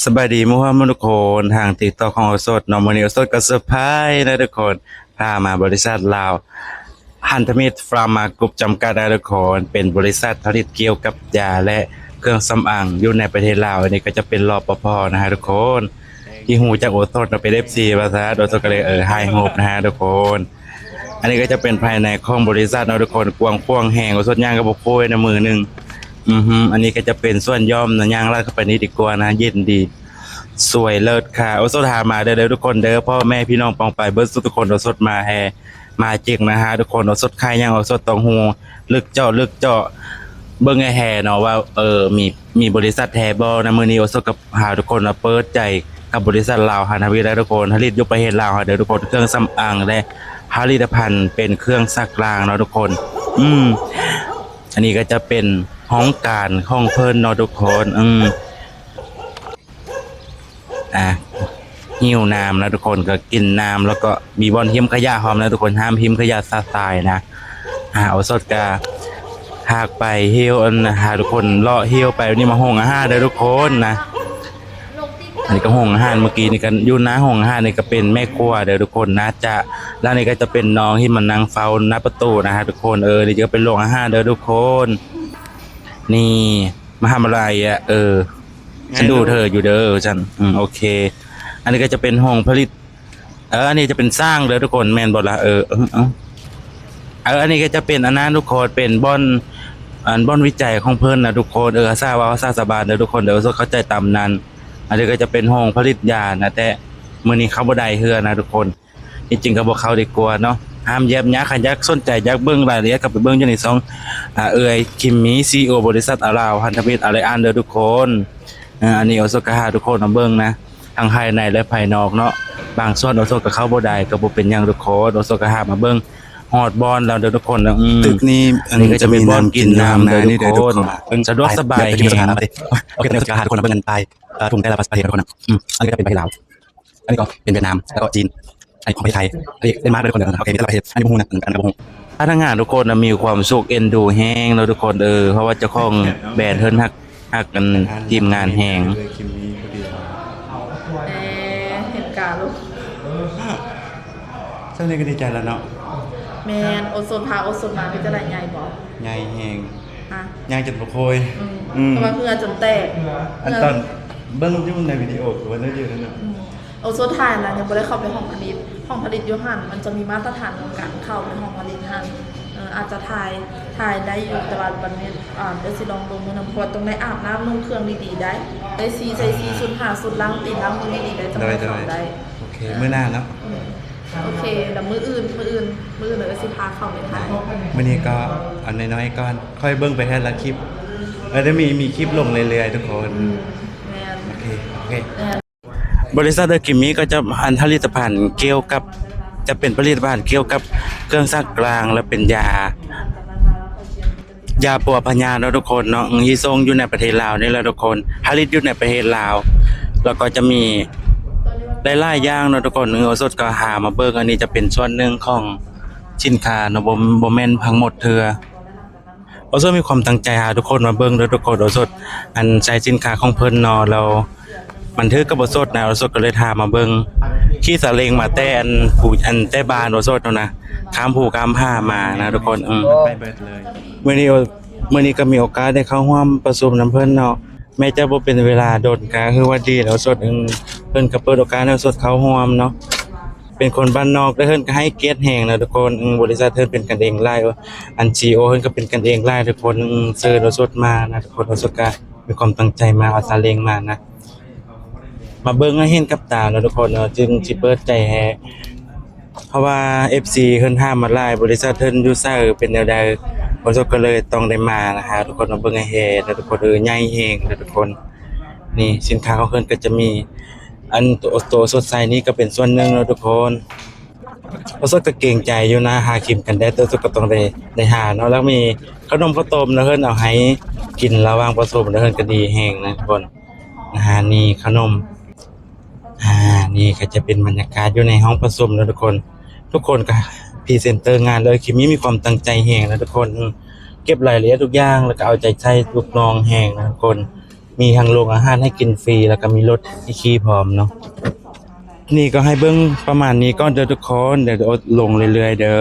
ສະບາຍດີໝູ່ເພື່ອນທຸກຄົນ ທາງຕິກຕັອກຂອງໂອສົດເນາະ. ມື້ນີ້ໂອສົດກໍເຊີໄພຣສ໌ນະທຸກຄົນ ພາມາບໍລິສັດລາວ ພັນທະມິດ Pharma Group ຈຳກັດນະທຸກຄົນ ເປັນບໍລິສັດຜະລິດກ່ຽວກັບຢາ ແລະ ເຄື່ອງສຳອາງຢູ່ໃນປະເທດລາວ. ອັນນີ້ກໍຈະເປັນ ລປພ ນະຮະທຸກຄົນ ທີ່ຮູ້ຈັກໂອສົດເນາະ ເປັນ ເອັຟຊີ ວ່າຊັ້ນ. ໂອສົດກໍເລີຍ ເອີ ຖ່າຍຮູບນະຮະທຸກຄົນ. ອັນນີ້ກໍຈະເປັນພາຍໃນຂອງບໍລິສັດເນາະທຸກຄົນ ກວ້າງຂວາງແຮງ ໂອສົດຍ່າງກໍບໍ່ຄ່ອຍນະມື້ໜຶ່ງ. ອືຮຶ ອັນນີ້ກໍຈະເປັນສວນຢ່ອມນະ ຍ່າງລັດເຂົ້າໄປນີ້ດີກວ່ານະ ເຢັນດີ ສວຍເລີດຄ່ະ. ໂອສົດຫາມາເດີ ເດີທຸກຄົນເດີ ພໍ່ແມ່ພີ່ນ້ອງປອງປາຍເບິດສູ່ທຸກຄົນ ໂອສົດມາແຮ່ ມາຈິກນະຮະທຸກຄົນ. ໂອສົດຂາຍຫຍັງ ໂອສົດຕ້ອງຮູ້ ເລິກເຈາະ ເລິກເຈາະ ເບິ່ງແຮ່ໆເນາະວ່າ ເອີ ມີ ມີບໍລິສັດແທ້ບໍ່ນະ. ມື້ນີ້ໂອສົດກໍພາທຸກຄົນມາເປີດໃຈກັບບໍລິສັດລາວ ພັນທະມິດ ເດີທຸກຄົນ ຜະລິດຢູ່ປະເທດລາວເຮົາເດີທຸກຄົນ ເຄື່ອງສຳອາງ ແລະ ຜະລິດຕະພັນເປັນເຄື່ອງຊັກລ້າງເນາະທຸກຄົນ. ອືມ ອັນນີ້ກໍຈະເປັນຫ້ອງການຂອງເພິ່ນເນາະທຸກຄົນ. ອືມ ອ່າ ຫິວນ້ຳນະທຸກຄົນ ກໍກິນນ້ຳ ແລ້ວກໍມີບ່ອນຖິ້ມຂະຫຍະພ້ອມນະທຸກຄົນ ຫ້າມຖິ້ມຂະຫຍະຊະຊາຍນະ. ອ່າ ໂອສົດກະພາໄປຫິ້ວ ອັນ ຫາທຸກຄົນເລາະຫິ້ວໄປ. ນີ້ມາໂຮງອາຫານເດີທຸກຄົນນະ. ອັນນີ້ກໍໂຮງອາຫານ ເມື່ອກີ້ນີ້ກໍຢູ່ໜ້າໂຮງອາຫານນີ້ກໍເປັນແມ່ຄົວເດີທຸກຄົນ ໜ້າຈະ ແລ້ວນີ້ກໍຈະເປັນນ້ອງທີ່ມານັ່ງເຝົ້າໜ້າປະຕູນະຮະທຸກຄົນ. ເອີ ນີ້ກໍເປັນໂຮງອາຫານເດີທຸກຄົນ. ນີ້ ມາທຳອະໄລອະ? ເອີ ແມ່ນ ສະດຸເທີຢູ່ເດີ ຊັ້ນ. ອືມ ໂອເຄ ອັນນີ້ກໍຈະເປັນຫ້ອງຜະລິດ ເອີ ອັນນີ້ຈະເປັນຊ່າງເດີທຸກຄົນ ແມ່ນບໍ່ລະ? ເອີ ເອີ ເອີ ເອີ ອັນນີ້ກໍຈະເປັນອັນນັ້ນທຸກຄົນ ເປັນບ່ອນ ອັນ ບ່ອນວິໄຈຂອງເພິ່ນນະທຸກຄົນ. ເອີ ພາສາເວົ້າພາສາຊາວບ້ານເດີທຸກຄົນເດີ ໂອສົດເຂົ້າໃຈຕາມນັ້ນ. ອັນນີ້ກໍຈະເປັນໂຮງຜະລິດຢານະ ແຕ່ມື້ນີ້ເຂົ້າບໍ່ໄດ້ເທື່ອນະທຸກຄົນ. ທີ່ຈິງກໍບໍ່ເຂົ້າດີກວ່າເນາະ ຫ້າມແຢບຍາ. ຄັນຢາກສົນໃຈ ຢາກເບິ່ງລາຍລະອຽດ ກໍໄປເບິ່ງຢູ່ໃນຊ່ອງ ອາ ເອື້ອຍຄິມມີ ຊີອີໂອ ບໍລິສັດອາລາວ ພັນທະມິດ ອາໄລອັນ ເດີທຸກຄົນ. ອາ ອັນນີ້ໂອສົດກໍຫາທຸກຄົນມາເບິ່ງນະ ທັງພາຍໃນ ແລະ ພາຍນອກເນາະ. ບາງສ່ວນໂອສົດກໍເຂົ້າບໍ່ໄດ້ ກໍບໍ່ເປັນຫຍັງທຸກຄົນ ໂອສົດກໍຫາມາເບິ່ງຮອດບ່ອນແລ້ວເດີທຸກຄົນ. ອືມ ຕຶກນີ້ ອັນນີ້ກໍຈະມີບ່ອນກິນນ້ຳເດີທຸກຄົນ ສະດວກສະບາຍແຮງ. ໂອເຄ ຕອນນີ້ໂອສົດກໍຫາທຸກຄົນມາເບິ່ງກັນໄປ ເອີ ທຸງແຕ່ລະປະເທດທຸກຄົນນະ. ອືມ ອັນນີ້ກໍຈະເປັນປະເທດລາວ ອັນນີ້ກໍເປັນຫວຽດນາມ ແລ້ວກໍຈີນ ອັນນີ້ຂອງປະເທດໄທ ອັນນີ້ເດນມາກເດີທຸກຄົນເດີ. ໂອເຄ ມີແຕ່ລະປະເທດ ອັນນີ້ບໍ່ຮູ້ນະ ອັນນີ້ບໍ່ຮູ້. ພະນັກງານທຸກຄົນນະ ມີຄວາມສຸກ ເອັນດູແຮງເນາະທຸກຄົນ. ເອີ ເພາະວ່າເຈົ້າຂອງແບຣນເພິ່ນຮັກ ຮັກອັນທີມງານແຮງ. ແອ ເຫັນກາລູກ ຊ່ຳນີ້ກໍດີໃຈແລ້ວເນາະ. ແມ່ນ ໂອສົດ ພາໂອສົດມາ ເປັນຈັ່ງໃດ ໃຫຍ່ບໍ່? ໃຫຍ່ແຮງ ຮະ ຍ່າງຈົນບໍ່ຄ່ອຍ. ອືມ ອືມ ເພາະວ່າເຫື່ອຈົນແຕກ. ອັນຕອນເບິ່ງຢູ່ໃນວິດີໂອຄືວ່າໄດ້ຢູ່ນັ້ນນະ. ອືມ ໂອສົດຖ່າຍນະ ຍັງບໍ່ໄດ້ເຂົ້າໄປຫ້ອງຜະລິດ. ຫ້ອງຜະລິດຢູ່ຫັ້ນ ມັນຈະມີມາດຕະຖານຂອງການເຂົ້າໄປຫ້ອງຜະລິດຫັ້ນ. ເອີ ອາດຈະຖ່າຍ ຖ່າຍໄດ້ຢູ່ ແຕ່ວ່າບັດນີ້ ອ່າ ເອີ ຊິລອງເບິ່ງມື້ໜຶ່ງ ເພາະວ່າຕ້ອງໄດ້ອາບນ້ຳ ນຸ່ງເຄື່ອງດີໆໄດ໋. ໄດ້ສີ ໃສ່ສີຊຸດ ຫ້າຊຸດ ລ້າງຕີນລ້າງມືດີໆໄດ໋ ຈັ່ງຄ່ອຍເຂົ້າໄດ້. ໂອເຄ ມື້ໜ້າເນາະ. ອືມ ໂອເຄ ແລ້ວມື້ອື່ນ ມື້ອື່ນ ມື້ອື່ນເອີຊິພາເຂົ້າໄປຖ່າຍ. ມື້ນີ້ກໍເອົານ້ອຍໆກ່ອນ ຄ່ອຍເບິ່ງໄປແຕ່ລະຄລິບ. ເອີ ດຽວມີ ມີຄລິບລົງເລື້ອຍໆທຸກຄົນ. ອືມ ແມ່ນ ໂອເຄ ໂອເຄ ແມ່ນ. ບໍລິສັດເອີຄິມມີກໍຈະ ອັນ ຜະລິດຕະພັນກ່ຽວກັບ ຈະເປັນຜະລິດຕະພັນກ່ຽວກັບເຄື່ອງຊັກລ້າງ ແລະ ເປັນຢາ ຢາປົວພະຍາດເນາະທຸກຄົນເນາະ ທີ່ສົ່ງຢູ່ໃນປະເທດລາວນີ້ແຫຼະທຸກຄົນ ຜະລິດຢູ່ໃນປະເທດລາວ ແລ້ວກໍຈະມີຫຼາຍໆຢ່າງເນາະທຸກຄົນ. ໂອສົດກໍຫາມາເບິ່ງ ອັນນີ້ຈະເປັນສ່ວນໜຶ່ງຂອງສິນຄ້າເນາະ ບໍ່ ບໍ່ແມ່ນທັງໝົດເທື່ອ. ໂອສົດມີຄວາມຕັ້ງໃຈຫາທຸກຄົນມາເບິ່ງເດີທຸກຄົນ. ໂອສົດ ອັນ ໃຊ້ສິນຄ້າຂອງເພິ່ນເນາະ ແລ້ວມັນຖືກກັບໂອສົດນະ ໂອສົດກໍເລີຍຫາມາເບິ່ງ ຂີ່ຊາເລັງມາແຕ່ ອັນ ຜູ້ ອັນ ແຕ່ບ້ານໂອສົດເນາະນະ ຂ້າມພູຂ້າມຜາມານະທຸກຄົນ. ອືມ ໄປເບິດເລີຍ. ມື້ນີ້ ມື້ນີ້ກໍມີໂອກາດໄດ້ເຂົ້າຮ່ວມປະຊຸມນຳເພິ່ນເນາະ ແມ້ຈະບໍ່ເປັນເວລາດົນ ກໍຄືວ່າດີແລ້ວໂອສົດ. ເພິ່ນກໍເປີດໂອກາດໃຫ້ໂອສົດເຂົ້າຮ່ວມເນາະ ເປັນຄົນບ້ານນອກ ແຕ່ເພິ່ນກໍໃຫ້ກຽດແຮງນະທຸກຄົນ. ອືມ ບໍລິສັດເພິ່ນເປັນກັນເອງຫຼາຍ ອັນ ຊີອີໂອ ເພິ່ນກໍເປັນກັນເອງຫຼາຍທຸກຄົນ. ອືມ ເຊີນໂອສົດມານະທຸກຄົນ ໂອສົດກໍມີຄວາມຕັ້ງໃຈມາ ເອົາຊາເລັງມານະ ມາເບິ່ງໃຫ້ເຫັນກັບຕາເນາະທຸກຄົນເນາະ ຈຶ່ງຊິເປີດໃຈໃຫ້ ເພາະວ່າເອັຟຊີເພິ່ນຖາມມາຫຼາຍ ບໍລິສັດເພິ່ນຢູ່ໃສ ເປັນແນວໃດ ໂອສົດກໍເລີຍຕ້ອງໄດ້ມານະ ຫາທຸກຄົນມາເບິ່ງໃຫ້ແຮງເດີທຸກຄົນ. ເອີ ໃຫຍ່ແຮງເດີທຸກຄົນ. ນີ້ສິນຄ້າຂອງເພິ່ນກໍຈະມີ ອັນໂຕ ໂຕໂອສົດໃສ່ນີ້ກໍເປັນສ່ວນໜຶ່ງເນາະທຸກຄົນ. ໂອສົດກໍເກງໃຈຢູ່ນະ ຫາຄຣີມກັນແດດ ໂອສົດກໍຕ້ອງໄດ້ ໄດ້ຫາເນາະ ແລ້ວມີຂະໜົມເຂົ້າຕົ້ມນະ ເພິ່ນເອົາໃຫ້ກິນລະຫວ່າງປະຊຸມນະ ເພິ່ນກໍດີແຮງນະທຸກຄົນ. ອາຫານນີ້ຂະໜົມ ອາ ນີ້ກໍຈະເປັນບັນຍາກາດຢູ່ໃນຫ້ອງປະຊຸມເນາະທຸກຄົນ. ທຸກຄົນກໍພຣີເຊັນເຕີງານເລີຍ ຄິມມີຄວາມຕັ້ງໃຈແຮງນະທຸກຄົນ. ເກັບລາຍລະອຽດທຸກຢ່າງ ແລ້ວກໍເອົາໃຈໃສ່ລູກນ້ອງແຮງນະທຸກຄົນ. ມີທັງໂຮງອາຫານໃຫ້ກິນຟຣີ ແລ້ວກໍມີລົດໃຫ້ຂີ່ພ້ອມເນາະ. ນີ້ກໍໃຫ້ເບິ່ງປະມານນີ້ກ່ອນເດີທຸກຄົນ ດຽວຈະລົງເລື້ອຍໆເດີ.